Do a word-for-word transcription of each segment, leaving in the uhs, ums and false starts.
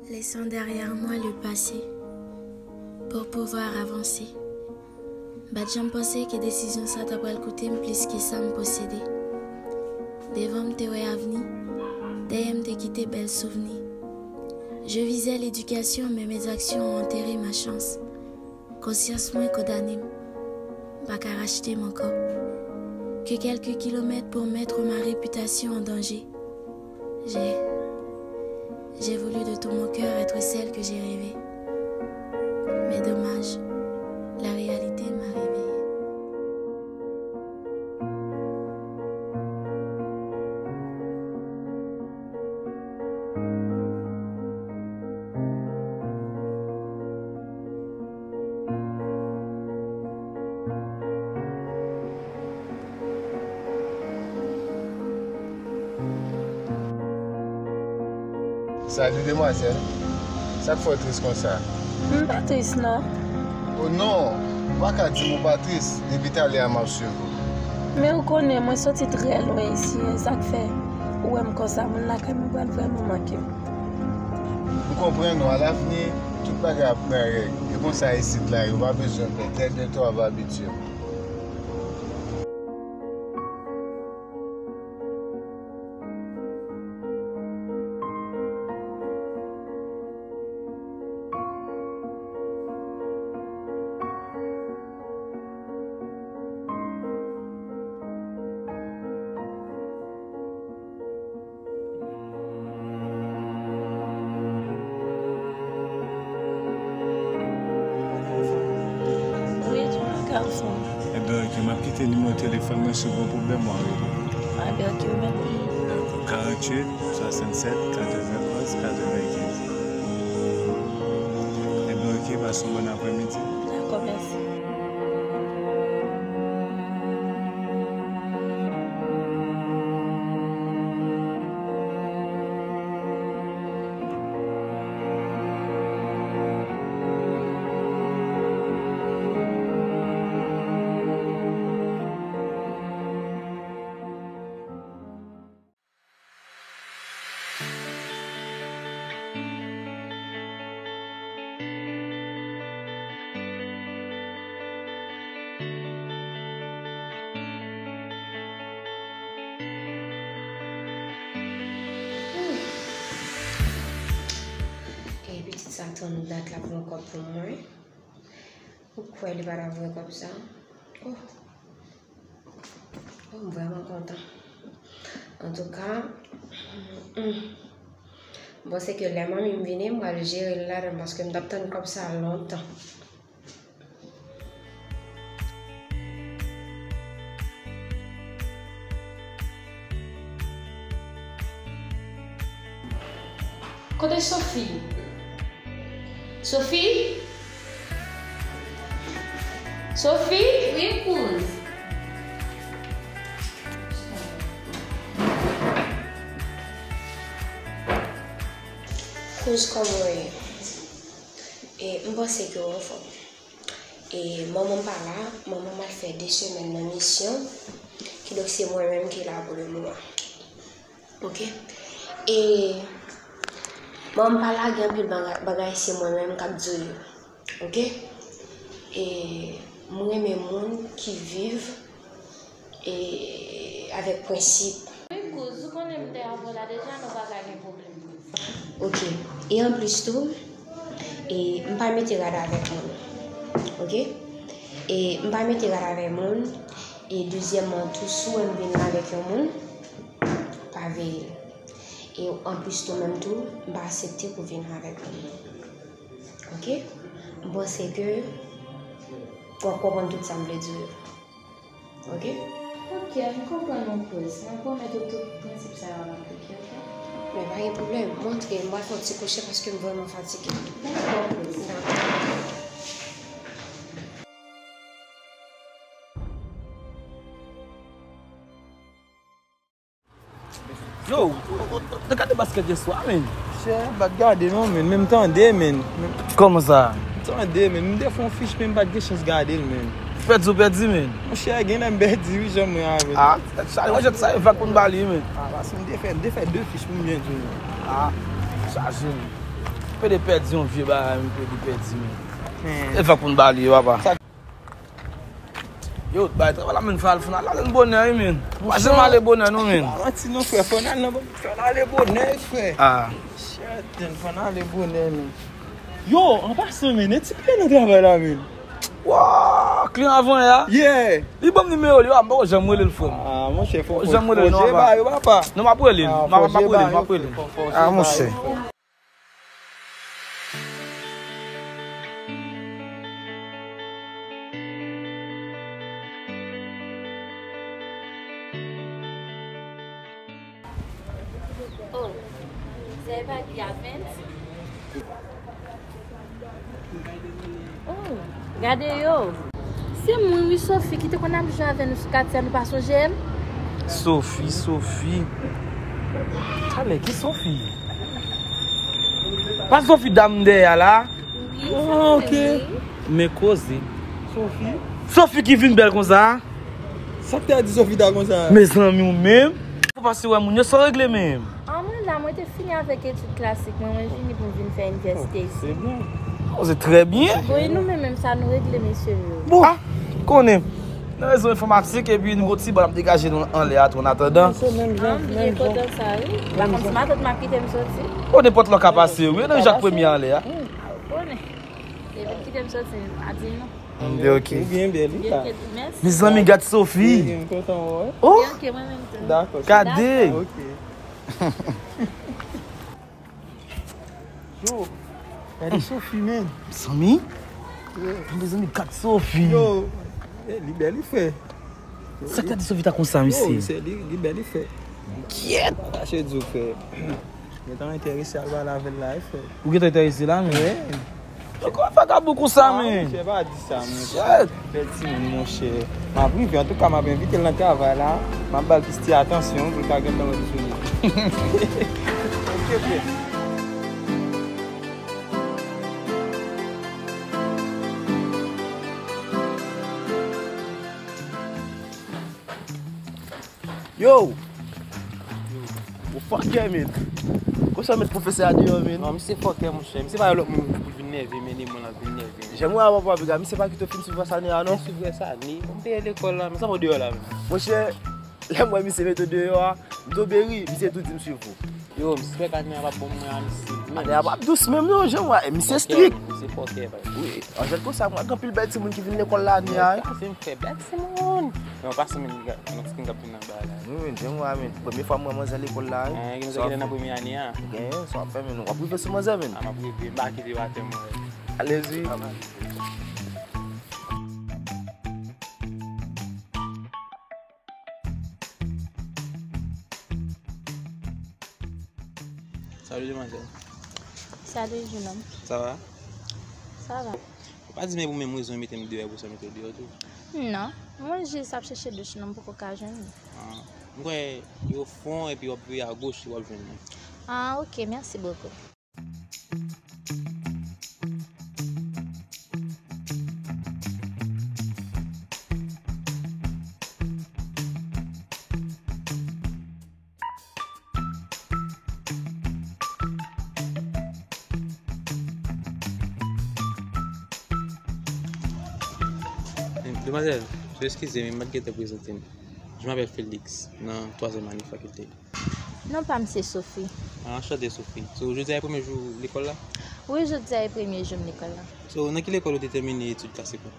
Laissant derrière moi le passé pour pouvoir avancer. M pa t janm panse ke desizyon sa ta pral koute m plis ke sa m posede. Devan m te wè avni, dèyè m te kite bèl souvni. Je visais l'éducation, mais mes actions ont enterré ma chance. Konsyans mwen kondane m, m pa ka rachte m ankò. Que quelques kilomètres pour mettre ma réputation en danger. J'ai, j'ai voulu de tout mon cœur être celle que j'ai rêvée. Mais dommage, la réalité m'a réveillée. Salut demwazèl, sa k fè w tris konsa? M pa tris non. O non, ou pa ka di m ou pa tris, depi talè a m ap swiv ou. Men ou konnen mwen soti trè lwen isi, e sa k fè ou wè m konsa, moun lakay mwen pral vrèman manke m. M konprann ou, alavni, tout bagay ap pran règ. E konsa isit la ye, ou pa bezwen pè. Tèt de twa ap abitye w. Wi, tou, gason. Ebyen, ok, m ap kite nimewo telefòn mwen, si w gen pwoblèm, w a rele. Ebyen, ok, mèsi. Dakò, karanntuit, swasannsèt, katrevenonz, katrevenkenz. Ebyen, ok, pase yon bòn aprèmidi. Dakò, mèsi. E pitit sa tann dat la pran kòb pou mwen. Ou kwè li pa ta voye kòb sa? Oh. Oh, m vrèman kontan. Antouka, m panse ke lè manmi m vini, m pral jere l ladan l paske m t ap tann kòb sa lontan. Kote Sophie? Sophie? Sophie? Wi, kouz. Kouz, kòman w ye? E, m panse ke w anfòm. E, manman m pa la, manman m al fè de semèn nan misyon, kidonk se mwen menm ki la pou le moman. Ok. E manman m pa la, gen anpil bagay, bagay se mwen menm k ap diri yo. Ok. E m renmen moun ki viv e avèk prensip. Wi, kouz, ou konnen m te avè w la deja, nou pa ka gen pwoblèm. Ok. E anplis tou, e m pa mete rad avèk moun. Ok. E m pa mete rad avèk moun. E dezyèmman tou, si w wè m vin avèk yon moun, pa veye l. E anplis tou menm tou, m pa aksepte pou vin avèk moun. Ok? M panse ke w ap konprann tout sa m vle di w yo. Ok? Ok, m konprann mon kouz. Mwen pwomèt ou tout prensip sa yo ap aplike, ok? Men pa gen pwoblèm. M antre, m pral fè yon ti kouche paske m vrèman fatige. Dakò, kouz. Dakò. Yo, w te gade baskèt yèswa, men? Chè, m pa t gade non, men, men m tande, men. Kòman sa? M tande, men. M te fè yon fich, men m pa t gen chans gade l, men. Pèdi ou pèdi, men? Monchè, gen lè m pèdi, wi, jan mwen a, men. Ah, tèt chaje, mwen jwenn sa, e vag pou m ba li, men. Ah, paske m te fè, m te fè de fich pou m byen di w, men. Ah, chaje, men. Pede pèdi yon vye bagay, m pede pèdi, men. E fòk pou n ba li, papa. Yo, bay travay la, men, fè al fè n al ale bonè, wi, men. Pa janm ale bonè, non, men. Pa manti, non, frè, fò n al nan, fò n ale bonè, frè. Ah. Shit, men, fò n ale bonè, men. Yo, an pasan, men, e ti pye nan travay la, men. Wa, kliyan avan yè a? Yeah. Li ban m nimewo li, wa, m poko janm rele l, frè m. Ah, monchè, fò, fò, janm rele l, non, papa. Non, m ap rele l. M ap, m ap rele l, m ap rele l. Ah, monchè. Oh, se pa Guy Avens? Oh, gade yo. Se mwen wi, Sophie, ki te konn ap jwe avè nou sou katye a, nou pa sonje m? Sophie, Sophie. Talè, ki Sophie? Pa Sophie dam dèyè a la? Wi, se mwen wi. Men koze. Sophie? Sophie ki vin bèl konsa? Sa k te di Sophie ta konsa? Mezanmi, ou menm? Ou pase wè moun yo, sa w regle menm? An, mwen la, mwen te fini avèk etid klasik mwen, mwen vini pou m vin fè inivèsite isi. Se byen. Oh, se trè byen. Bon, e nou menm, menm sa nou regle, mesye yo? Bon, ah, konnen. Nan rezo enfòmatik, epi nou gon ti ban n ap degaje nou anlè a tou, an atandan. Se menm jan, menm jan. Ah, m byen kontan sa, wi. Pa konn si matant m ap kite m soti. Oh, nenpòt lè w ka pase, wi. Nan Jak Premye anlè a. Ah, ou konnen. Depi l kite m soti, m pa di non. M di ok. Ou byen bèl, wi, la. Mèsi. Mezanmi, gad Sophie. M kontan wè w. Oh! Ok, mwen menm tou. Dakò. Gade. Ok. Yo, gade Sophie, men. Mezanmi. Yeah. Mezanmi, gad Sophie. Yo, eh, li bèl, li fè. Sa k ta di Sophie ta konsa, mesye? Yo, se li, li bèl, li fè. Kyèt! Sa che di w fè. Gentan enterese al pale avè l la, e frè. Ou gentan enterese la, men? Wi. Yo, kòman vagabon konsa, men? Ah, monchè, pa di sa, monchè. Shit. Bèl timoun, monchè. M ap rive, antouka, m ap envite l nan travay la. M ap ba l plis ti atansyon pou l ka gentan wè li sou li. Ok, frè. Yo! Ou fòkè, men. Konsa met pwofesè a deyò, men. Non, misye fòkè, monchè. Misye pa yon lòt moun pou l vin nève, men ni mwen l ap vin nève. Jan mwen avè w, papa, piga, misye pa kite w fin swiv rès ane a, non? Mwen swiv rès ane, mwen te lekòl la, men sa fè w deyò la, men. Monchè, lè m wè misye mete w deyò a, m tonbe ri, misye tou di m swiv ou. Yo, m swèt ane a p ap bon pou mwen a, misye. Ane a p ap dous menm non, jan m wè, e misye strik. Misye fòkè, misye fòkè, baz. Wi, anjèl konsa, m wè gen anpil bèl timoun ki vin lekòl la ane a, wi. Kraze m, frè, bèl timoun. Men w pase, men, gen yon ti moun k ap vin nan ba la. Wi, men, jan m wè, men, premye fwa m wè manzè lekòl la, wi. Eh, gen manzè ki te nan premye ane a. Gen, sa w ap fè, men, w ap rive sou manzè, men. A, m ap rive, m pa kite w atè, mwen. Alezi. Salut, demwazèl. Salut, jenòm. Sa va? Sa va. Ou pa di men pou menm rezon mete m deyò, pou sa mete w deyò tou? Non, mwen jis ap chèche douch, non, m poko ka jwenn li. Ah, m kwè yo fon epi w ap vire agoch, w ap jwenn li. Ah, ok, merci beaucoup. Demwazèl, eskize m, m pa t gentan prezante m. Je m'appelle Félix, nan twazyèm ane fakilte. Non pa m se Sophie. Ah, anchante, Sophie. So, jodi a e premye jou lekòl la? Wi, jodi a e premye jou m lekòl la. So, nan ki lekòl ou te tèmine etid klasik ou?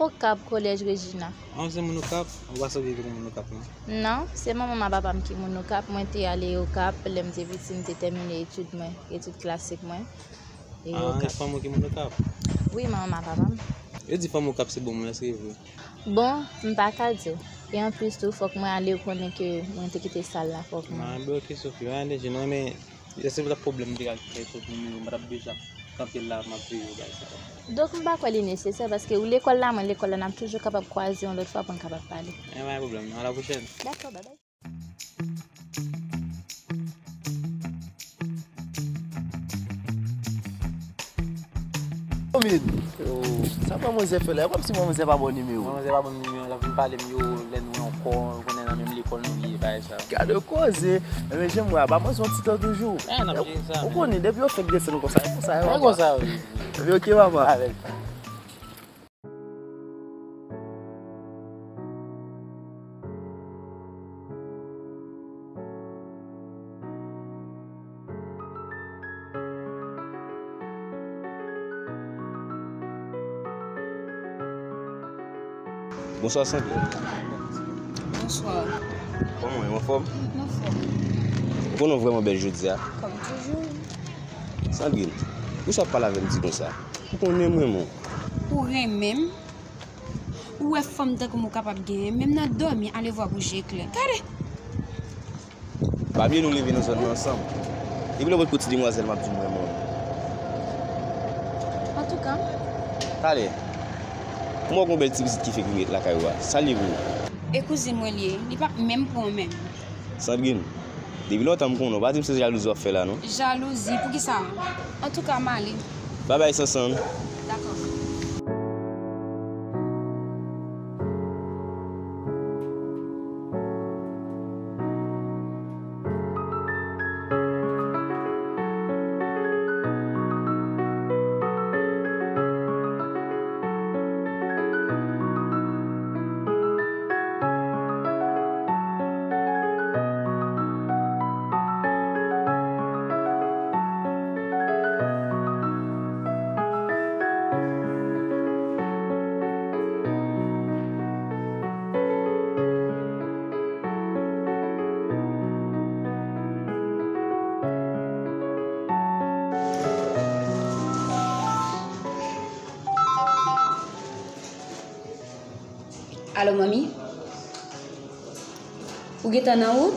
Okap, Kolèj Regina. Ah, ou se moun Okap? Ou pa sanble vin moun Okap, non? Non, se manman m ak papa m ki moun Okap. Mwen te ale Okap, lè m te piti, m te tèmine etid mwen, etid klasik mwen. E Okap. Ah, e fanm ou ki moun Okap? Wi, manman m ak papa m. Yo di fanm Okap se bon moun, èske e vre? Bon, m pa ka di w. E anplis tou, fòk mwen ale, ou konnen ke mwen te kite sal la, fòk mwen. Ah, ben, ok, Sophie, anyen danje, non, men, èske se pa pwoblèm m te ka fè Sophie, m pa t ap deja kanpe la, m ap veye w, bagay sa yo. Donk, m pa kwè li nesesè, paske ou lekòl la, mwen lekòl la, n ap toujou kapab kwaze yon lòt fwa pou n kapab pale. Eh, pa gen pwoblèm, non, à la prochaine. Dakò, babay. Yo, Timid. Yo, sa manmanzè fè la? E kòmsi manmanzè pa ba w nimewo. Manmanzè pa ban m nimewo, l ap vin pale m yo, lè nou ankò, ou konnen nan menm lekòl nou ye, bagay sa. Gade koze. Ebyen, jan m wè a, ba manzè yon ti tan toujou. Eh, n ap jere sa, ou konnen, depi yo fèk desann konsa, e konsa, e konsa, wi. Ebyen, oke, papa. Bonswa, Sandrine. Bonswa. Kòman w ye, w anfòm? M anfòm. Ou konnen w vrèman bèl jodi a. Kòm toujou. Sandrine, poukisa w ap pale avè m di konsa? Ou konnen m renmen w. Ou renmen m? Ou wè fanm tankou m ou kapab genyen, menm nan dòmi, alevwa pou je klè. Gade! Pa bliye nou leve nan zòn nan ansanm. Depi lè w pot kou ti demwazèl, m ap di w m renmen w. Antouka. Talè. Kòman w gen yon bèl ti pitit ki fenk vin ret lakay ou a? Sa l ye pou ou? E kouzin mwen li ye, li p ap menm pran w menm. Sandrine, depi lontan m konnen w, pa di m se jalouzi w ap fè la non. Jalouzi, poukisa? Antouka, m ale. Babay, Sansann. Dakò. Alo, manmi? Ou gentan nan wout?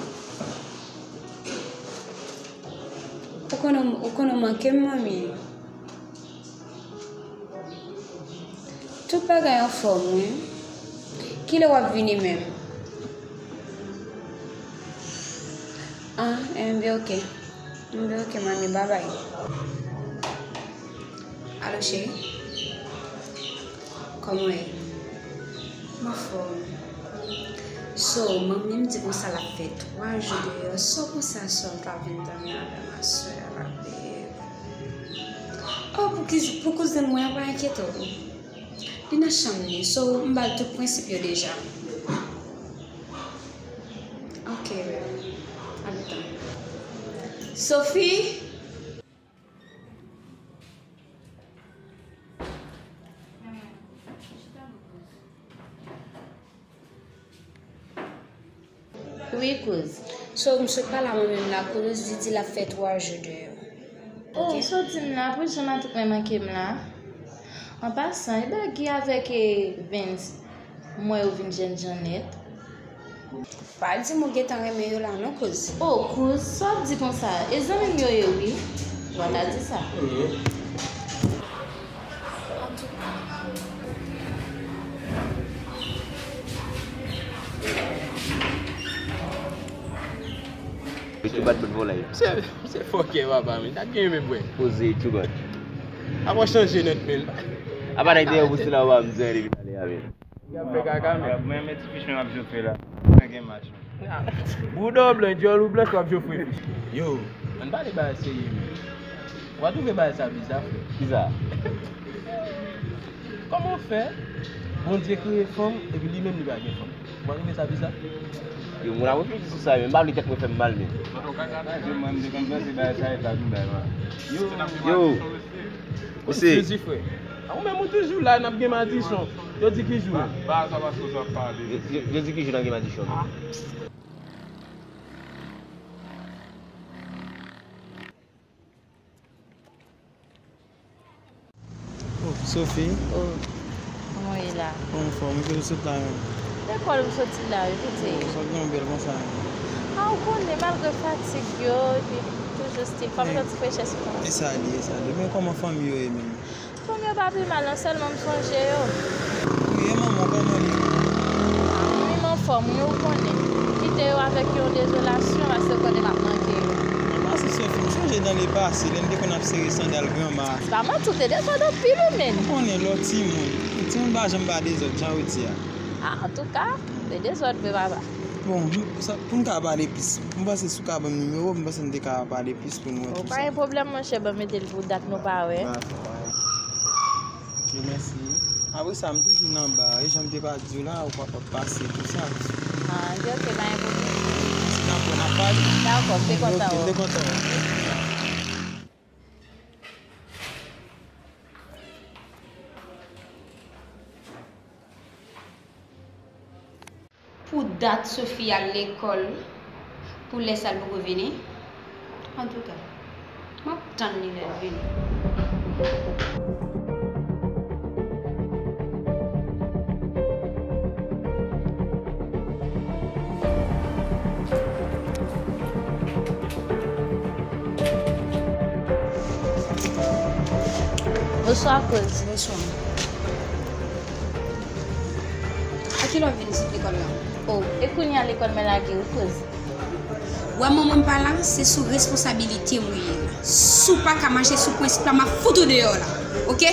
Ou konnen, ou konnen w manke m, manmi. Tout bagay anfòm, wi. Kilè w ap vini menm? Ah, enben, oke. Enben, oke, manmi, babay. Alo, cheri. Kòman w ye? M anfòm. So, manmi m di konsa l ap fè twa jou deyò. So, konsa, so, l ta vin dòmi avè m aswè a, la, babe. Oh, pou ki, pou kouzin mwen an, pa enkyete w. Li nan chanm li, so, m ba l tout prensip yo deja. Ok, babe. Ap tann. Sophie? Wi, kouz. So, m sot pale a manmi m la, kouz li di l ap fè twa jou deyò. Oh, ok. Sa w di m la, pou jan matant mwen manke m la. An pasan, e bagay ki avèk, eh, Vince, m wè yo vin jèn jan nèt. Pa di m ou gentan renmen yo la non, kouz. Oh, kouz, sa w ap di konsa? E zanmi m yo ye, wi. Ou pa ta di sa. Antouka. Tchoubat bout volay. Se, se fòkè papa, men. Sa k gen menm, bwè? Poze, Tchoubat. Apa w chanje nèt, men. Apa nèg te yon bout sila w pa m zè depi talè a, men. Y ap fè kaka, men. Mwen, men ti fich mwen ap jofre la. Mwen gen match. Bouda w blan, dyòl ou blanch, w ap jofre fich. Yo, ann pale bagay serye, men. Ou pa twouve bagay sa biza, frè? Kiza? Kòman w fè Bondye kreye fanm epi li menm li pa gen fanm? Ou pa twouve sa biza? Yo, moun ap reflechi sou sa, men m pa vle tèt mwen fè m mal, men. Yo, mwen, m te konn panse bagay sa e pa tou bagay la. Yo. Yo. Mesye. Jezi, frè. A, ou menm ou toujou la, n ap gen madichon. Yo di ki jou? Ba, ba, sa pa sou sa pale. Yo, yo, yo di ki jou n ap gen madichon? Oh, Sophie. Oh, kòman w ye la? Anfòm, wi, kote w sot la menm? Lekòl m soti la, wi, kote? Oh, sa gen yon bèl konsa menm. A, ou konnen, malgre fatig yo, epi toujou still, fò m gen yon ti frechè sou kò m. E sa li, e sa li. Men kòman fanmi yo ye menm? Fanmi yo pa pi mal, non, sèlman m sonje yo. Wi, e manman w, kòman li? A, wi, m anfòm, wi, ou konnen. Kite yo avèk yon dezolasyon, paske ou konnen m ap manke yo. Mèsi, Sophie, m sonje Se nan le pase, lè n te konn ap sere sandal granma. Se pa manti, w te dezòd anpil, wi, menn. Ou konnen lè w timoun. Timoun pa janm pa dezòd, jan w di a. Ah, antouka, w te dezòd vre, papa. Bon, sa, pou n ka pale plis, m panse si w ka ban m nimewo, m panse n te ka pale plis pou n wè tou sa. Pa gen pwoblèm, monchè, ban m mete l pou dat nou pa wè. Ba, ba. Ok, mèsi. Apre sa, m toujou nan ba, e jan m te pa di w la, ou pa pase tou sa. Ah, ok, ok, pa gen pwoblèm. Si n ap wè, n ap pale. Dakò, m te kontan. Ok, m te kontan. Pou dat Sophie al lekòl, pou lè sa l poko vini. Antouka, m ap tann li lè l vini. Bonswa, kouz. Bonswa. A kilè w vin isit lekòl la? O, e kounye a lekòl mwen lage wi, kouz. Wè manman m pa la, se sou responsabilite m ou ye la. Si w pa ka mache sou prensip la, m ap fout ou deyò la. Oke?